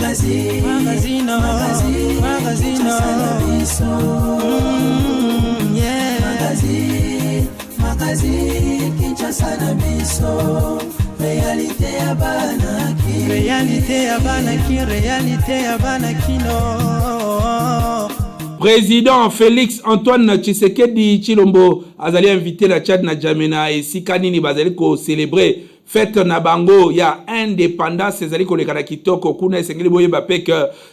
Magazine, magazine, magazine, magazine, yeah. Magazine, magazine, Kinshasa na biso. Réalité ya bana ki. Réalité ya bana ki, réalité ya bana kino. Président Félix Antoine Tshisekedi Tshilombo azali invité na Tchad na N'Djamena, esika nini bazali kocélébrer fête na bango ya indépendance. Ezali koleka na kitoko kuna. Esengeli boyeba mpe ke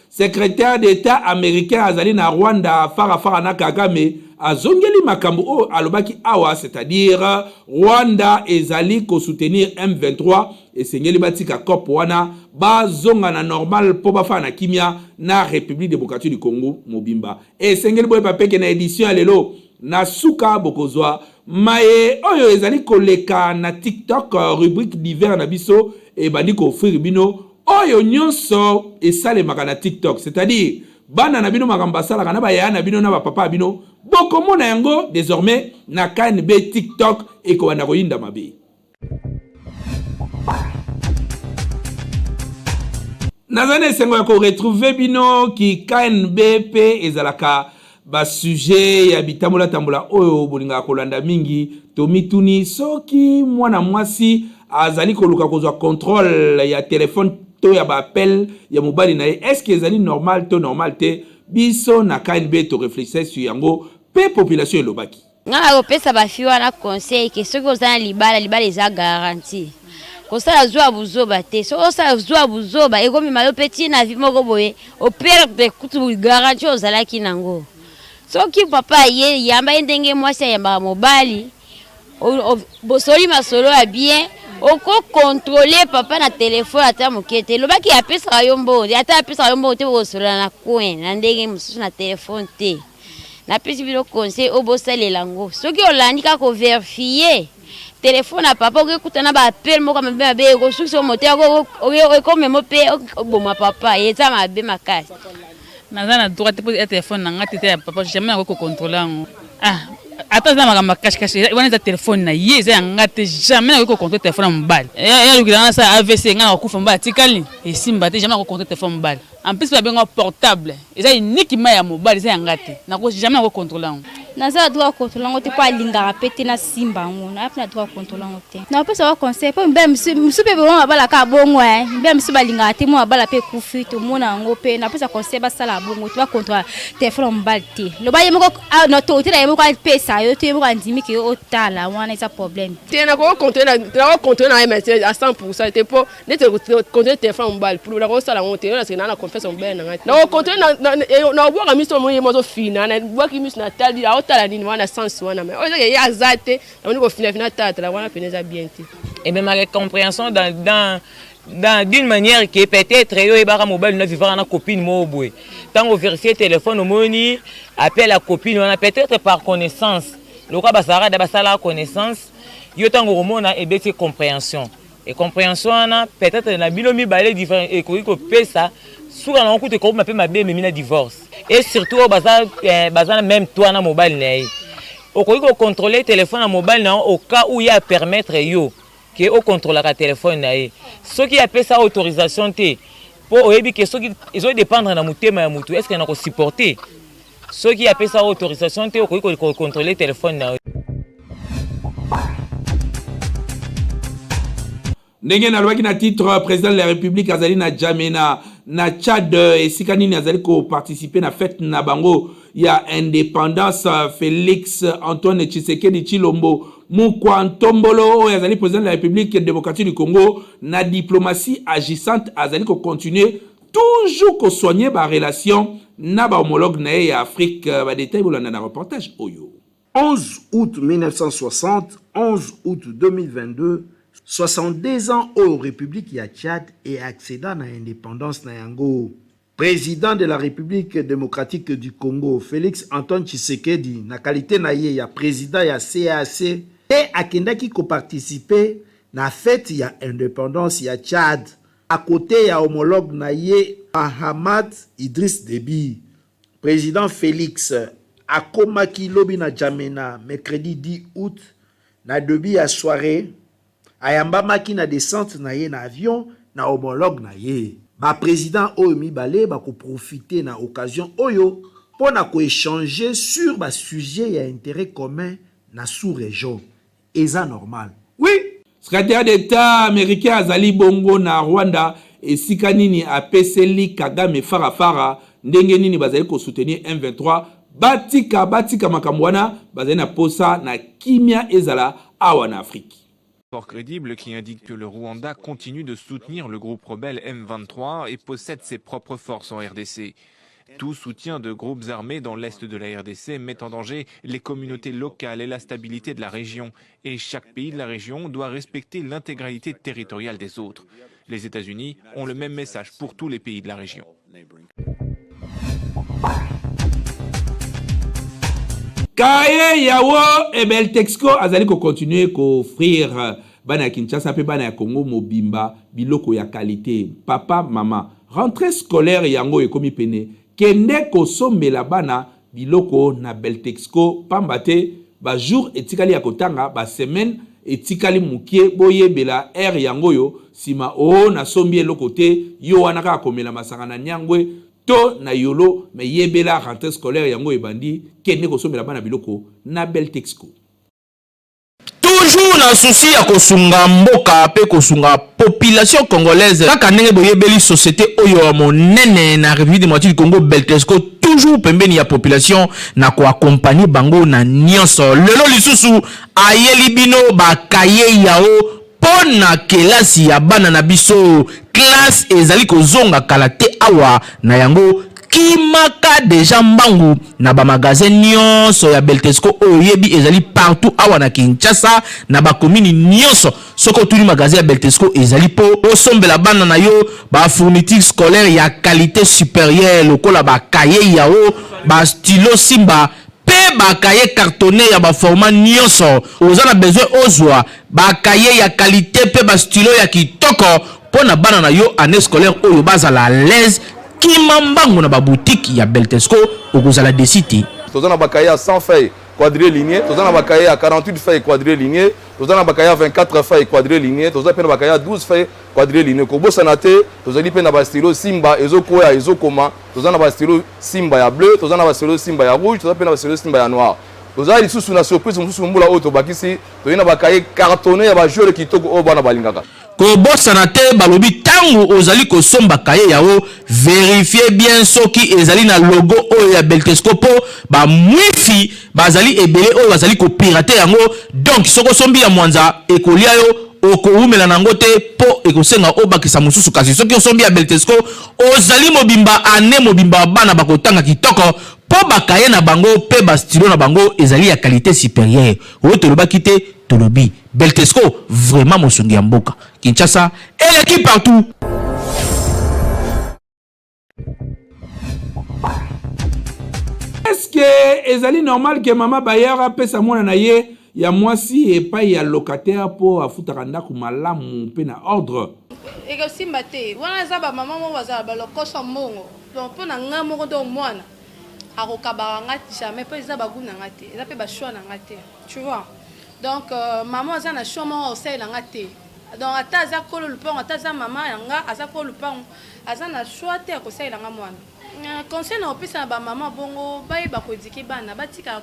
secrétaire d'État américain azali na Rwanda farafara na Kagame, azongeli makambo oyo alobaki awa, c'est-à-dire Rwanda ezali kosoutenir M23. Esengeli batika cope wana, bazonga na normal mpo bafana na kimia na République démocratique du Congo mobimba. Esengeli boyeba mpe ke na édition ya lelo, na suka, bokozwa maye oyo ezali koleka na TikTok. Rubrique divers na biso ebandi koofrir bino oyo nyonso esalemaka na TikTok, c'est-à-dire bana na bino, makambo basalaka na bayaya na bino na bapapa ya bino, bokomona yango désormais na KNB TikTok. Ekobanda koyinda mabe. Naza na esengo ya koretrouver bino. Ki KNB mpe ezalaka basujet ya bitambola-tambola oyo bolingaka kolanda mingi. Tomituni soki mwana mwasi azali koluka kozwa contrôle ya telefone to ya baappel ya mobali na ye, est-ce ezali normal to normal te? Biso na KNB toréfléchir sur yango mpe population elobaki. Nga nakopesa bafille wana conseil ke soki oza na libala, libala eza garantie. Kosala zwa buzoba te. Soki osala zwa buzoba, ekomema yo mpe ntina vie moko boye, operdre kutu garantie ozalaki nango. Soki papa ye, yamba ye ndenge mwasi ayambaka mobali, bosoli masolo ya bien. Okocontrôler papa na telefone ata moke te. Lobaki apesaka yo mbongo, ata apesaka yo mbongo te, bokosolola na coin na ndenge mosusu, na telefone te. Napesi bino conseil oyo, bosalela yango. Soki olandi kaka kovérifier telefone ya papa, okekutana baappel moko mabe mabe, ekosukisa motema, ekomema mpe oboma papa. Eza mabe makasi. Naza na droit te mpo ya telefone na nga te, te ya papa, jamais nakoki kocontrôler yango. Ah, ata eza na makambo ya cache-cache wana, eza telefone na ye, eza ya nga te. Jamais nakoki kocontrôler telefone ya mobali. Alukila nga nasala AVC, nga na kokufa, mobali atikali, esimba te. Jamais nakocontrôler telefone ya mobali. En plus babenga portable, eza uniquement ya mobali, eza ya nga te. Jamais nakocontrôler yango. Naza na droit kocontrôler yango te, mpo alingaka mpe te nasimba yango. Naza mpe na droit kocontrôler yango te. Napesa ba conseil mpo mibali mosusu mpe bango babalaka bongo. Mibali mosusu balingaka te, mwa babala mpe ekufi, tomona yango mpe. Napesa conseil, basala bongo te, bacontrôler telefone ya mobali te. Loba ye moko na autorité na ye moko apesa yo te, ye moko andimi ke otala wana, eza problème. Te, nakocontrôler na ye mais à 100 te, mpo neti contrôler téléphone mobali, nakosala yango te. Naseke naa na confiance mobali na ngai te. Nakocontrôler, nakobwaka miso, omoni ye mo azofina, nabwaki miso, natali aotala nini wana, sens wana. Mais oyo ezaka ye aza te, namoni kofinafina, talatala wana pene, eza bien te. Ememaka compréhension dans d'une manière que peut-être yo oyebaka mobali na vivaka na copine moko boye. Ntango vérifier téléphone, omoni appel ya copine wana, peut-être par connaissance, lokola bazalaka da basalaka connaissance. Yo ntango okomona ebeti compréhension, et compréhension wana peut-être na bino mibale ekoki kopesa suka nango kutu ekokoma mpe mabe, ememi na divorce. Et surtout oyo baza na même toit na mobali na ye, okoki kocontrôler telefone ya mobali na yo au cas où ye apermettre yo ke ocontrôlaka telefone na ye. Soki apesa autorisation te, mpo oyebi ke soki ezodépendre na motema ya motu, est-ce na kosupporter? Soki apesa autorisation te, okoki kocontrôler telefone na yo. Ndenge nalobaki na titre, président de la République azali na N'Djamena na Tchad, esika nini azali koparticiper na fête na bango ya indépendance. Félix Antoine Tshisekedi Tshilombo Mukwa Ntombolo, oyo azali président de la République démocratique du Congo, na diplomatie agissante azali kocontinuer toujours kosoigner barelation na bahomologue na ye ya Afrique. Badétail bolanda na reportage oyo. 11 août 1960, 11 août 2022, 62 ans oyo République ya Tchad eaccéda na indépendance na yango. Président de la République démocratique du Congo, Félix Antoine Tshisekedi, na qualité na ye ya président ya CAC, te akendaki koparticiper na fête ya indépendance ya Tchad à côté ya homologue na ye Mahamat Idriss Déby. Président Félix akomaki lobi na N'Djamena, mercredi 10 août, na début ya soirée. Ayambamaki na descente na ye na avion na homologue na ye. Ba presidents oyo mibale bako profiter na occasion oyo mpo na ko echanger sur ba sujets ya interet commun na sous-region. Eza normal. Oui! Secretaire d'Etat americain azali bongo na Rwanda esika nini apeseli Kagame fara fara ndenge nini bazali ko soutenir M23 batika batika makambo wana bazali na posa na kimia ezala awa na Afrique. Rapport crédible qui indique que le Rwanda continue de soutenir le groupe rebelle M23 et possède ses propres forces en RDC. Tout soutien de groupes armés dans l'est de la RDC met en danger les communautés locales et la stabilité de la région. Et chaque pays de la région doit respecter l'intégralité territoriale des autres. Les États-Unis ont le même message pour tous les pays de la région. Kaye Yawo Ebel Texco azali ko continuer ko offrir bana ya Kinshasa mpe bana ya Congo mobimba biloko ya qualité. Papa, mama, rentrée scolaire yango ekomi pene, kende kosombela bana biloko na Beltexco pamba te ba jours etikali ya kotanga, ba semaines etikali mukie, boyebela heure yango oyo, sima ooh nasombi eloko te, yo wana kaka komela masanga na niangwe to na yolo, mais yebela rentree scolaire yango oyo ebandi, kende kosombela bana biloko na Beltexco. Toujours na souci ya kosunga mboka pe kosunga population congolaise kaka ndenge boyebeli societe oyo ya monene na Republique Democratique du Congo Beltesco toujours pembeni ya population na ko accompagner bango na nionso. Lelo lisusu ayeli bino ba cahiers yao po na kelasi ya bana na biso. Classe ezali kozonga kala te awa na yango kimaka dejà mbangu na ba magasins nionso ya Beltesco oyo oyebi ezali partout awa na Kinshasa na ba communes nionso. Soki otuni magasin ya Beltesco ezali po osombela bana na yo ba fournitures scolaires ya qualite superieure lokola ba cahiers Yao, ba stylos Simba pe ba cahiers cartonnes ya ba formats nionso. Oza na besoin ozua ba cahiers ya qualite pe ba stylos ya kitoko po na bana na yo annee scolaire oyo bazala à l'aise. Kima mbangu na ba boutiques ya Beltesco okozala deçu te. Toza na ba cahiers ya 100 feuilles quadrilignées, toza na ba cahiers ya 48 feuilles quadrilignées, toza na ba cahiers ya 24 feuilles quadrilignées, toza pe na ba cahiers ya 12 feuilles quadrilignées. Kobosana te, tozali pe na ba stylos Simba ezokwea ezokoma, toza na ba stylos Simba ya bleu, toza na ba stylos Simba ya rouge, toza pe na ba stylos Simba ya noir. Toza lisusu na surprise mosusu mbula oyo tobakisi, toye na ba cahiers cartonnes ya ba joueurs kitoko oyo bana balingaka. Kobosana te balobi tangu ozali kosomba cahier yao verifier bien soki ezali na logo oyo ya Beltesco po ba mwifi bazali ebele oyo bazali ko pirater yango donc soki osombi ya mwanza ekolia yo okowumela na yango te po ekosenga obakisa mosusu kasi soki osombi ya Beltesco ozali mobimba annee mobimba bana bakotanga kitoko po ba cahier na bango pe ba stylo na bango ezali ya qualite superieure oyo tolobaki te tolobi Beltesco vraiment mosungi ya mboka. Kinshasa eleki partout. Est-ce que ezali normal que mama Bayard apesa mwana na ye ya mwasi epai ya locataire mpo afutaka ndako malamu mpe na ordre? Ekosimba te wana eza ba mama moko bazala ba lokoso mbongo donc mpo na nga moko donc mwana akokabaka nga jamais mpo eza ba gout na nga te eza mpe ba choix na nga te tu vois. Donc maman aza na choix moko akosalela nga te donc ata aza kolo lupango ata aza maman ya nga aza kolo lupango aza na choix te ya kosalela nga mwana. Conseil na kopesa na ba maman bongo bayeba ko eduquer bana batika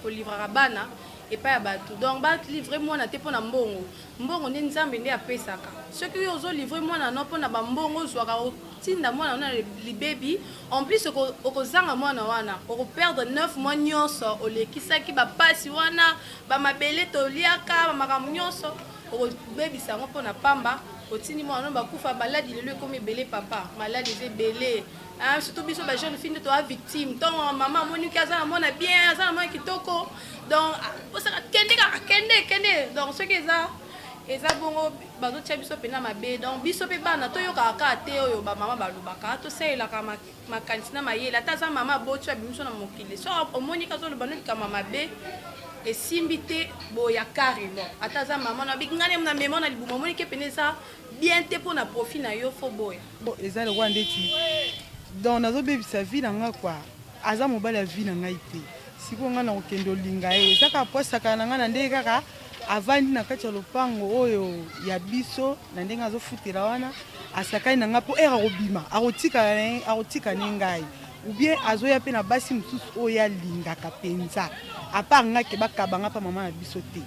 ko livraka bana epai ya batu donc ba livrer mwana te pona mbongo mbongo nde nzambe nde apesaka soki yo ozo livrer mwana no pona ba mbongo ozwaka otinda mwana no na libebi En plus okozanga mwana wana, oko perdre 9 mois nionso olekisaki ba pasi wana, ba mabele toliaka, ba makambo nionso okobebisa yango pona pamba, otindi mwana no bakufa, maladi lelo ekomi ebele papa, maladi eza ebele hein, surtout biso ba jeune fille nde toza victime, ntongo mama amoni ke aza na mwana bien, aza na mwana kitoko, donc osaka kende kaka kende kende, donc soki eza eza bongo Bazotia biso pena mabe donc biso pe bana toyokaka kaka te oyo ba mama balobaka tosalelaka makanisi na mayele ata aza mama aboti yo abimi biso na mokili so omoni ke azoloba no likambo ya mabe esimbi te boya carrement ata aza mama na biki ngai na mema na libumu omoni ke pena eza bien te pona profit na yo fo boya. Bon eza lokola ndeti donc nazobebisa vie na nga quoi aza mobali ya vie na ngai te sikoyo ngai nakokende olinga ye eza kaka po asakana na ngai na ndenge kaka Avandi na kati ya lopango oyo ya biso na ndenge azofutela wana. Asakani na ngai mpo ere akobima akotikala na ye akotika ne ngai ou bien azoya mpe na basi mosusu oyo alingaka mpenza apart ngai ke bakaba ngai mpa mama na biso te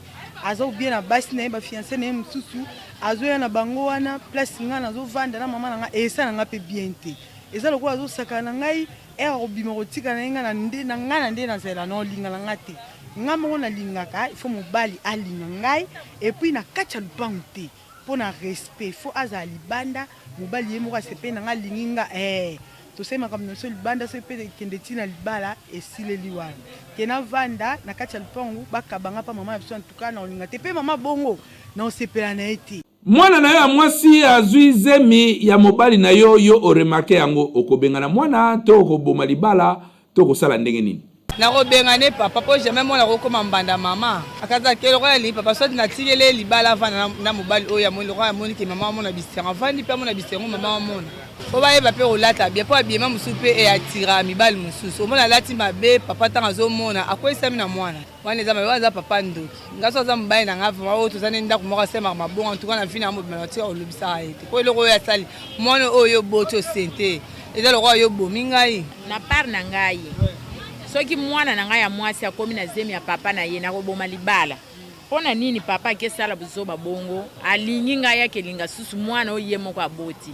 aza ou bien na basi na ye bafiance na ye mosusu azoya na bango wana place ngai nazovanda na mama na ngai esala ngai mpe bien te eza lokola azosakana na ngai ere akobima kotika na ye ngai na nde na ngai na nde nazela na olinga na ngai te ngai moko nalingaka il faut mobali alinga ngai epuis na kati ya lupangu te Pona respect faut azala libanda mobali ye moko asepeli na nga alingi nga eeh tosali makambo na biso libanda soki pe ekende ti na libala esileli wana ke navanda na kati ya lupangu bakaba nga pa mama na biso en tout cas nakolinga te pe mama bongo nakosepela na ye te. Mwana na yo ya mwasi azui zemi ya mobali na yo, yo o remarquer yango, okobengana mwana to okoboma libala to okosala ndenge nini? Nakobengana ye papa po jamais mwana akokoma mbanda mama akaza ke lokola alingi papa soit natikeli ye libala avanda na mobali oyo amoni lokola amoni ke mama amona bisengo avandi mpe amona bisengo mama amona po bayeba mpe kolata bien po abiema mosusu mpe eatira mibali mosusu omona alati mabe papa ntango azomona akweyisami na mwana wana eza mabe wana aza papa ndoki nga so aza mobali na nga vraiment oyo toza nde ndako moko asemaka mabongo en tout cas na vie na nga mobima na tika kolobisaka ye te po eloko oyo asali mwana oyo oboti osente eza lokola yo obomi ngai na part na ngai soki mwana na ngai ya mwasi akomi na zemi ya papa na ye nakoboma libala mpo na nini papa akesala buzoba bongo alingi ngai akelinga susu mwana oyo ye moko aboti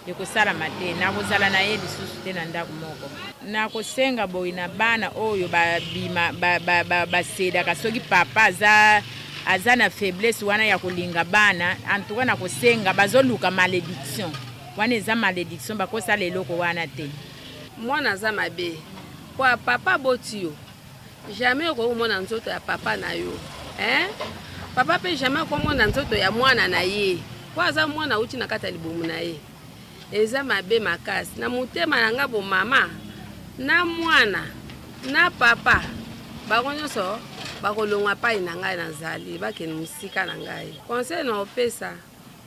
Ekosalama te. Nakozala na ye lisusu te na ndako moko. Nakosenga boye na bana oyo babima ba, ba, ba, basedaka soki papa aza aza na faiblesse wana ya kolinga bana en tout cas nakosenga bazoluka malediction wana eza malediction bakosala eloko wana te. Mwana aza mabe po papa aboti yo jamais okoki komona nzoto ya papa na yo hein? Papa pe jamais akomona nzoto ya mwana na ye po aza mwana auti na kati ya libumu na ye eza mabe makasi na motema na nga bomama na mwana na papa bango nyonso bakolongwa pai na ngai nazali bakende mosika na ngai conseil na opesa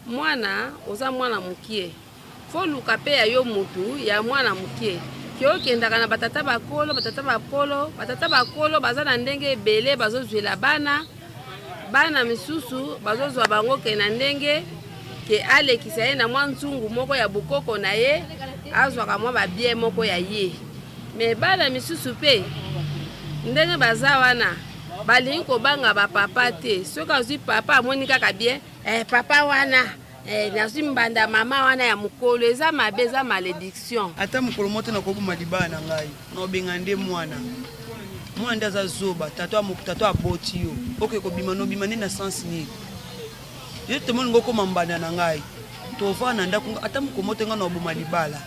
Mwana oza mwana mukie faut luka pe ya yo mutu ya mwana mukie ke okendaka na batata bakolo batata bakolo batata bakolo baza na ndenge ebele bazozwela bana bana misusu bazozwa bango ke na ndenge ke alekisa ye na mwa nzungu moko ya bokoko na ye azwaka mwa babie moko ya ye me bana misusu pe ndenge baza wana balingi kobanga bapapa te soki azwi papa amoni kaka bien Eh, papa wana eh, nazwi mbanda mama wana ya mokolo eza mabe eza malediction. Ata mokolo moko te nakoboma libala na ngai, nakobenga nde mwana. Mwana nde aza zoba, tata tata aboti yo, oke kobima nobima nde na sens nini? Yo te molingo okoma mbanda na ngai, tovanda na ndako ata mokolo moko te ngai nakoboma libala.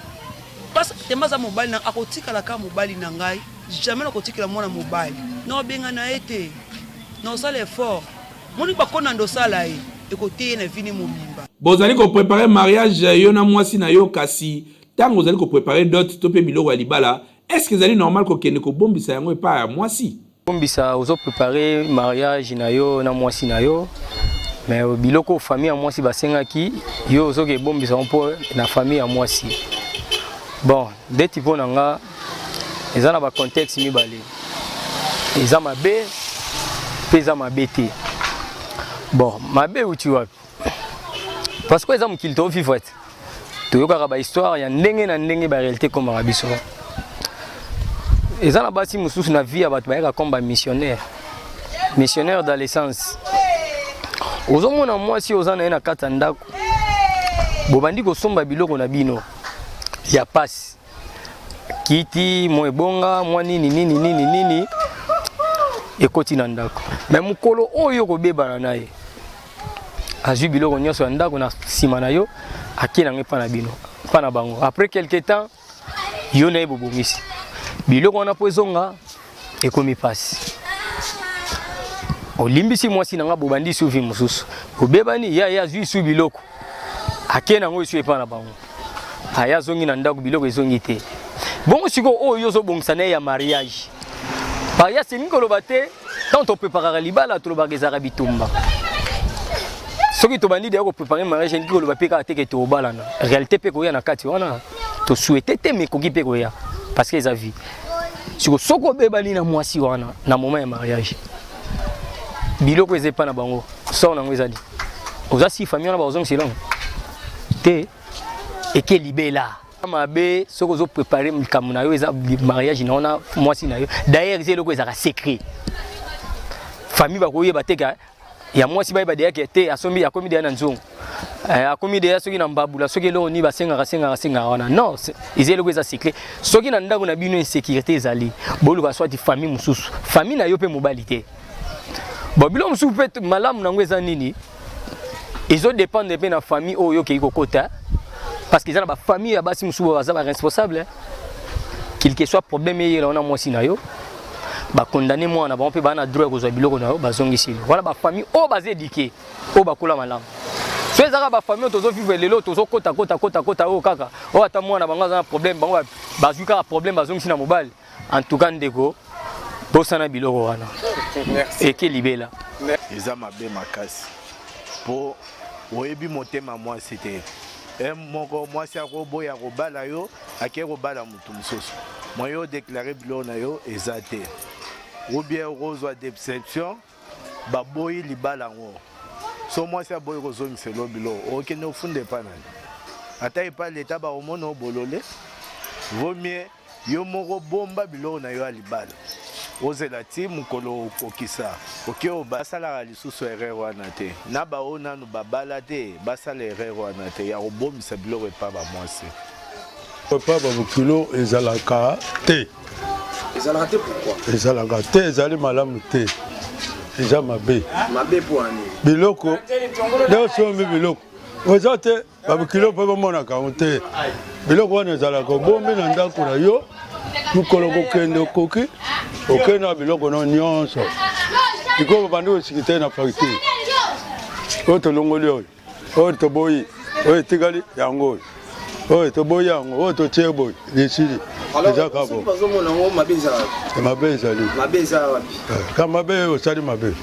Parce que temba aza mobali na akotikala kaka mobali na ngai, jamais nakotikela mwana mobali. Nakobengana ye te, nakosala effort. Moni bakonanda osala ye ekoteye na vie ne mobimba. Bozali ko preparer mariage yo na mwasi na yo kasi tango ozali ko preparer dot to pe biloko ya libala est ce que ezali normal kokende kobombisa yango epa ya mwasi? Bombisa ozo preparer mariage na yo na mwasi na yo mais biloko famille ya mwasi basengaki yo ozoki ebombisa yango mpo na famille ya mwasi bon ndeti mpo na nga eza na ba contexte mibale eza mabe mpe eza mabe te bon mabe euti wapi parce que eza mokili tovivre te toyokaka bahistoire ya ndenge na ndenge baréalité ekomaka biso eza na basi mosusu na vie ya bato bayaka comme bamissionnaire missionnaire dans l'essence ozomona mwasi oza na ye na kati ya ndako bobandi kosomba biloko na bino ya pasi kiti mwa ebonga mwa nini nini nini nini ekoti na ndako me mokolo oyo okobebana na ye azwi biloko nyonso ya ndako na nsima na yo ake nango epa na bino epa na bango après quelque temps yo na ye bobongisi biloko wana mpo ezonga ekomi mpasi olimbisi mwasi na nga bobandi suvi mosusu bobebani ye aye azwi su biloko ake nango esu epa na bango aye azongi na ndako biloko ezongi te bongo sikoyo oyo yo ozobongisa na ye ya mariage mariage elingi koloba te ntango topreparaka libala tolobaka ezalaka bitumba soki tobandi deya koprepare mariage elingi koloba mpe kaka te ke tokobalana réalité mpe koya na kati wana tosouhaite te mais ekoki mpe koya parce que eza vie siko soki obebani na mwasi wana na moment ya mariage biloko eza epa na bango sor nango ezali oza si famille wana bakozongisa elongo te. Eke libela. Mabe soki ozo préparer likambo na yo eza mariage na yo na mwasi na yo. D'ailleurs eza eloko ezalaka secret. Famille bakoyeba te ka ya mwasi bayeba deya ke te asombi akomi deya na nzongo eh, akomi deya soki na mbabula soki eloko nini basengaka sengaka sengaka wana non eza eloko eza secret soki na ndako na bino insécurité ezali boluka soit famille mosusu famille na yo mpe mobali te bon biloko mosusu mpe malamu na yango eza nini ezo dépendre mpe na famille oyo okei kokota parce que eza na bafamille ya basi mosusu baza baresponsable quel que soit problème eyela wana mwasi na yo bakondane mwana bango mpe baa na droit ya kozwa biloko na yo bazongisi yo wana bafamille oyo baza édike oyo bakola malamu so ezaka bafamille oyo tozovivre lelo tozokota kota kota kota oyo kaka oyo ata mwana bango aza na problème bango bazwi kaka problème bazongisi na mobali en tout cas ndeko bosana biloko wana eke libela eza mabe makasi mpo oyebi motema mwasi te e moko mwasi akoboya kobala yo ake kobala motu mosusu moye odeklare biloko na yo eza te ou bien okozwa deception baboyi libala yango so mwasi aboyi kozongisela yo biloko okende ofunda epa nani ata epa leta bakomona obolole vaut mieux Yo moko bomba biloko na yo ya libala ozela ti mokolo okokisa oke basalaka lisusu erreur wana te na baoyo nanu babala te basala erreur wana te ya kobombisa biloko epa ba mwasi. Epa ba bokilo ezalaka te. Ezalaka te pourquoi? Ezalaka te, ezali malamu te. Eza mabe. Mabe mpo na nini? Biloko nde osombi biloko oza te babokilo mpe bamonaka yango te biloko wana ezalaka obombi na ndako na yo mokolo kokende okoki okende na biloko no nyonso sikoyo babandi kosiki te na facture oyo tolongoli oyo oyo toboyi oyo etikali yango oyo oyo toboyi yango oyo totie boye esili eza kabo mabe ezali ka mabe osali mabe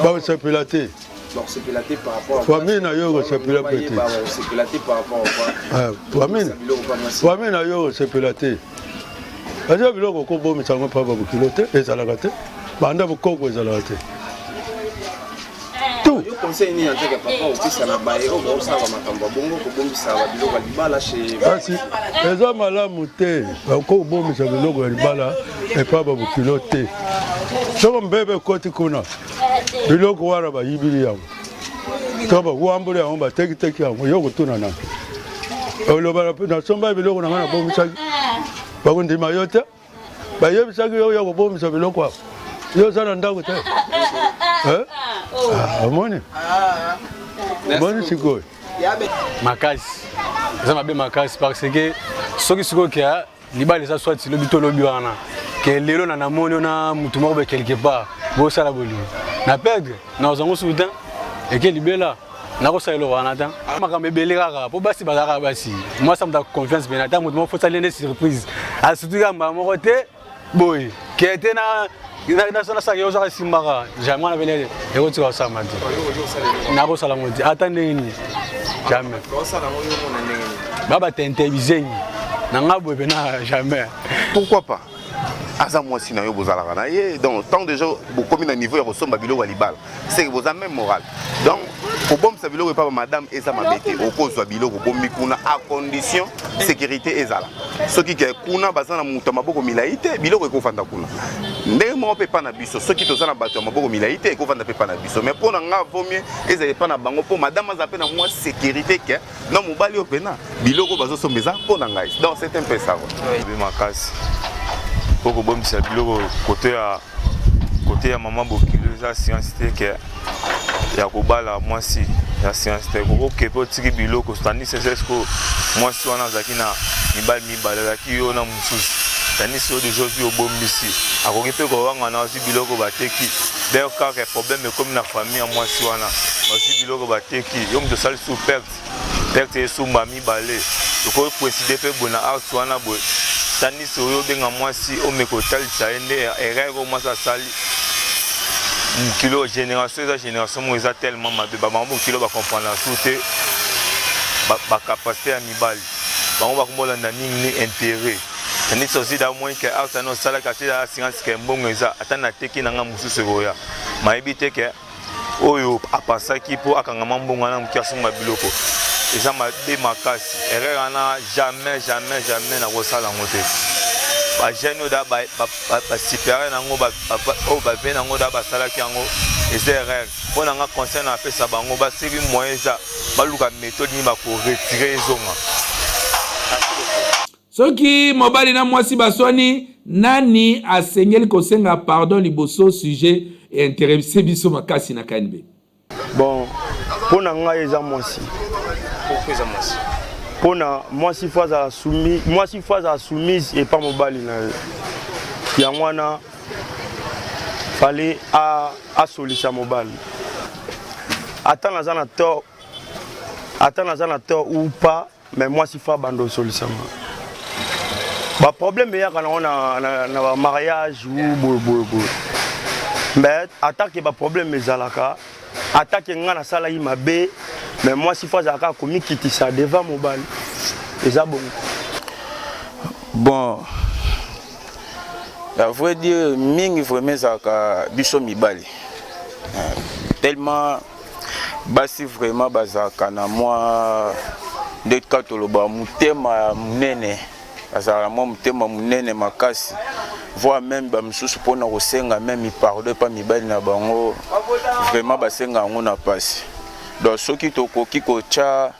bakosepela te bakosepela te par rapport famille na yo ekosepela mpe te bakosepela te par rapport ah, famille famille na yo ekosepela te eza biloko okobomisa yango mpa babokilo te ezalaka te banda bokoko ezalaka te tout yo conseil nini en tant que papa opesa na baye oyo baosala makambo ya bongo kobombisa babiloko ya libala chez kasi eza malamu te bakobomisa biloko ya libala epa babokilo te soko mbebe ekoti kuna biloko wana bayibili yango to bawamboli yango batekiteki yango yo kotuna nani oloba nasomba biloko na ngai nabomisaki bakondima yo te bayebisaki yo ya kobomisa biloko awa yo oza na ndako te eh? ah, omoni omoni sikoyo makasi eza mabe makasi parce que soki sikoyo kea libala eza soit lobi to lobi wana ke lelo na namoni na mutu moko be quelque part bosala bolingo na perdre nakozwa yango suku te eke libela nakosala eloko wana te makambo ebele kaka mpo basi bazalaka basi mwasi amuta confiance pena ata moto moko fosali nde surprise asutu kaka mbala moko te boye ke te na nasala yo ozwaka esimbaka jamais wana pene ekotika kosama te nakosala yango te ata ndenge nini jamais ba batente bizengi na nga boye pena jamais pourquoi pas aza mwasi na yo bozalaka na ye donc tant déjà bokomi na niveau ya kosomba biloko ya libala c'est que boza même moral donc kobomisa biloko epa madame eza mabe te okozwa biloko bombi kuna à condition sécurité ezala soki ke kuna baza na moto ya maboko milai te biloko ekofanda kuna ndenge moko mpe epa na biso soki toza na bato ya maboko milai te ekofanda mpe epa na biso mais mpo na nga vaut mieux ezala epa na bango mpo madame aza mpe na mwa sécurité ke na mobali oyo mpena biloko bazosomba eza mpo na ngai donc c'est un peu ça quoi makasi mpo kobombisa biloko kote ya kote ya mama bokilo eza science te ke ya kobala mwasi ya science te kokoke mpe otiki biloko tandis eske mwasi wana azalaki na mibali mibale azalaki yo na mosusu tandis oyo deja ozwi obombisi akoki mpe kowangana ozwi biloko bateki d'ailleurs kaka problème ekomi na famille ya mwasi wana bazwi biloko bateki yo moto osali sous perte perte esumba mibale okoki preside mpe boye na art wana boye tandis oyo obenga mwasi omeka otalisa ye nde erreur oyo mwasi asali mokilo génération eza génération moko eza tellement mabe bamama mokilo bacomprendre su te bacapacité ya mibali bango bakomolanda mingi ni intérêt tandis osi da moi ke art wana osalaki ati assurance ke mbongo eza ata nateki na ngai mosusu ekoya mayebi te ke oyo apasaki mpo akangama mbongo wana moke asomba biloko. Eza mabe makasi. Erreur wana jamais jamais jamais nakosala yango te. Ba jeunes oyo da ba ba supérieur na yango oyo ba vie na yango da basalaki yango eza erreur. Mpo na nga conseil na apesa bango basili moyen eza baluka methode nini bako retirer ezonga. Soki mobali na mwasi baswani, nani asengeli kosenga pardon liboso? Sujet e interesse biso makasi na KNB. Bon, mpo na ngai eza mwasi. Pourquoi eza mwasi? Mpo na mwasi fo azala soumise, mwasi fo azala soumise epa mobali na ye. Yango wana fallait asolisa mobali. Ata naza na tort, ata naza na tort ou pas, mais mwasi fa bando osolisama ba problème eyaka nango na, na, na ba mariage ou boye boye boye mais ata ke ba problème ezalaka ata ke ngai nasalaki mabe mais mwasi fo azalaka komikitisa devant mobali eza bongo. Bon, à vrai dire, mingi vraiment ezalaka biso mibali tellement basi vraiment bazalaka na mwa nde kaka toloba motema ya monene, bazalaka na mwa motema monene makasi, voire même bamosusu mpona kosenga même pardon epa mibali na bango vraiment basenga yango na mpasi. Donc soki tokoki kotya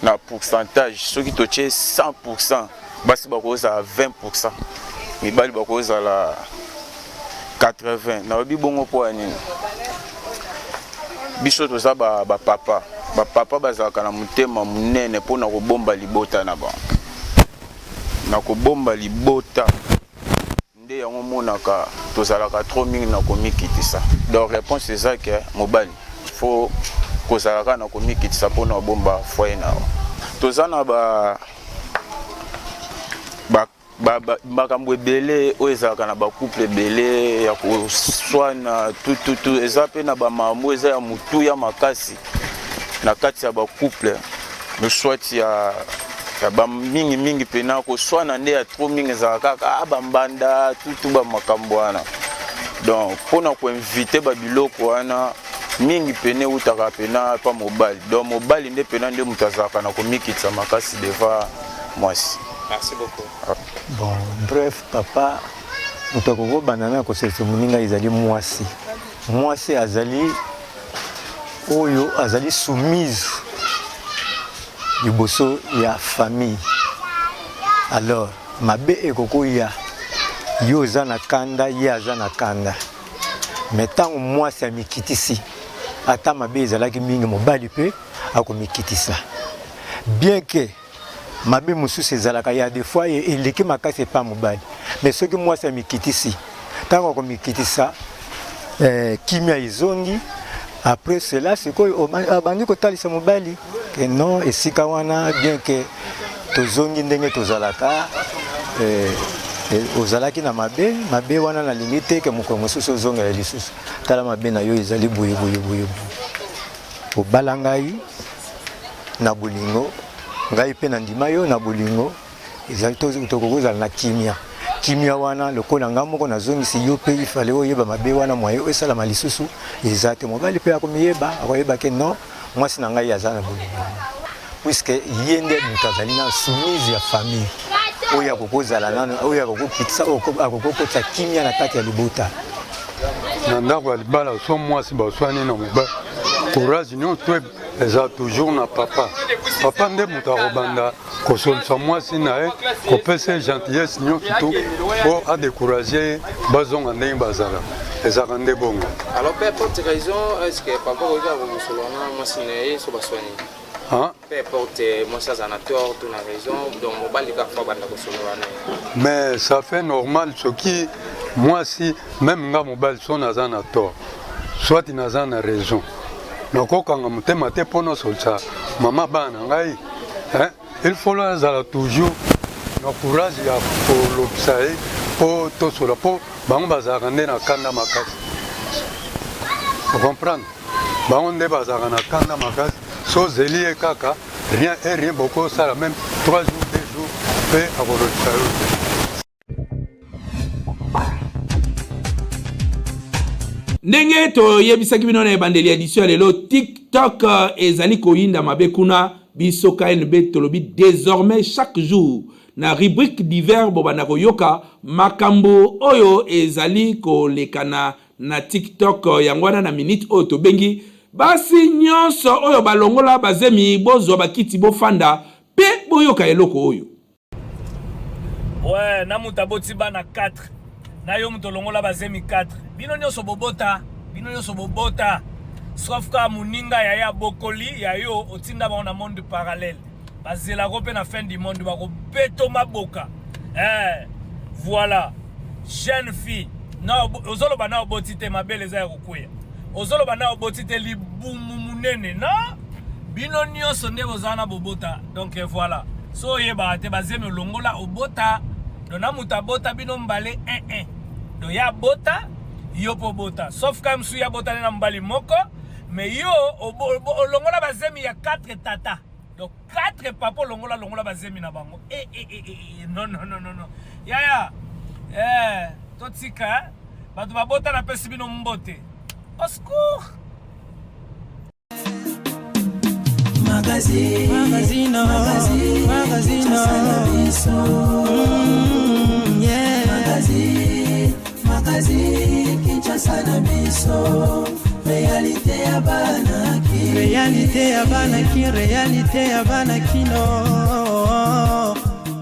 na pourcentage, soki totie 100 %, basi bakozala 20 %, mibali bakozala 80. Nalobi bongo mpo ya nini? Biso toza bapapa, ba bapapa bazalaka na motema monene mpona kobomba libota na bango, na kobomba libota nde yango omonaka tozalaka trop mingi na komikitisa. Donc réponse eza ke mobali fo kozala kaka na komikitisa mpona kobomba foyer na yo. Toza na ba makambo ebele oyo ezalaka na bacouple ebele ya koswana tututu, eza mpe na bamakambo eza ya motuya makasi na kati ya bacouple, soit ya bamingimingi mpena koswana nde ya trop mingi ezalaka kaka bambanda tutu bamakambo wana. Donc mpona koinvite babiloko wana mingi pene eutaka pena pa mobali. Donc mobali nde pena nde moto azalaka na komikitisa makasi devant mwasi. Merci beaucoup. Bon, bref, papa, moto akokobanda na koselisa moninga ezali mwasi. Mwasi azali oyo azali soumise liboso ya famille. Alors mabe ekokoya, yo oza na kanda, ye aza na kanda, mais ntango mwasi amikitisi, ata mabe ezalaki mingi, mobali mpe akomikitisa, bien que mabe mosusu ezalaka ya des fois eleki makasi epa mobali, mais soki mwasi amikitisi, ntango akomikitisa, kimia ezongi. Après cela, sikoyo abandi kotalisa mobali ke non, esika wana, bien que tozongi ndenge tozalaka, ozalaki na mabe, mabe wana nalingi te ke mokolo mosusu ozongela lisusu. Tala, mabe na yo ezali boye boye boye boye. Obala ngai na bolingo, ngai mpe nandima yo na bolingo, ezali tokoki kozala na kimia. Kimia wana, lokola ngai moko nazongisi yo mpe ifale oyeba mabe wana, mwaye oyo esalama lisusu eza te. Mobali mpe akomiyeba, akoyeba ke non, mwasi na ngai aza na bolingo, puisque ye nde moto azali na soumise ya famille, oyo akokozala nano, oyo akokokitisa, akokokotisa kimia na kati ya libota. Na ndako ya libala, so mwasi baswani na mobali, courage nyonso eza toujours na papa. Papa nde moto akobanda kosolisa mwasi na ye, kopesa ye gentillesse nyonso tu mpo adécourage ye, bazonga ndenge bazala. Ezalaka nde bongo. Alors, peu importe raison, est ce que papa okoki kaka kosolola na mwasi na ye so baswani? Hein? Peu importe mwasi aza na tort to na raison, donc mobali kaka fo abanda kosolola na ye? Mais ça fait normal, soki mwasi, même nga mobali, so naza na tort soit naza na raison, nakokanga motema te mpo nasolisa mama bana na ngai, hein? Il faut nazala toujours na courage ya kolobisa ye mpo tosola, mpo bango bazalaka nde na kanda makasi, ocomprendre? Bango nde bazalaka na kanda makasi. So ozeli ye kaka rien et rien, bokosala même 3 jours, 2 jours, mpe akolobisa yo te. Ndenge toyebisaki bino na ebandeli ya édition ya lelo, TikTok ezali koyinda mabe kuna. Biso KNB tolobi désormais chaque jour na rubrique divers bobanda koyoka makambo oyo ezali kolekana na TikTok. Yango wana na minute oyo tobengi basi nyonso oyo balongola bazemi, bozwa bakiti, bofanda mpe boyoka eloko oyo. Ouais, na moto aboti bana 4 na yo moto olongola bazemi 4, bino nyonso bobota, bino nyonso bobota, sauf kaka moninga ya ye abokoli ya yo, otinda bango na monde parallèle, bazelako mpe na fin du monde bakobeto maboka. Voilà, jeune fille na ozoloba na oboti te, mabele eza ya kokweya, ozoloba na oboti te, libumu monene na bino nyonso nde bozala na bobota. Donc voilà, so oyebaka te bazemi olongola obota, donc na moto abota bino mbale 1 1, donc ye abota, yo mpo obota, sauf ka mosusu ye abotani na mobali moko, mais yo olongola bazemi ya 4 tata, donc 4 papa olongola, longola bazemi na bango. E, e, e, e, e, non, non, non, non, non, yaya, totika bato babota. Napesi bino mbote, au secours. Magazine, magazine, magazine, magazine, yeah. Magazine, magazine, Kinshasa na biso, réalité ya bana ki, réalité ya bana ki, réalité ya bana kino.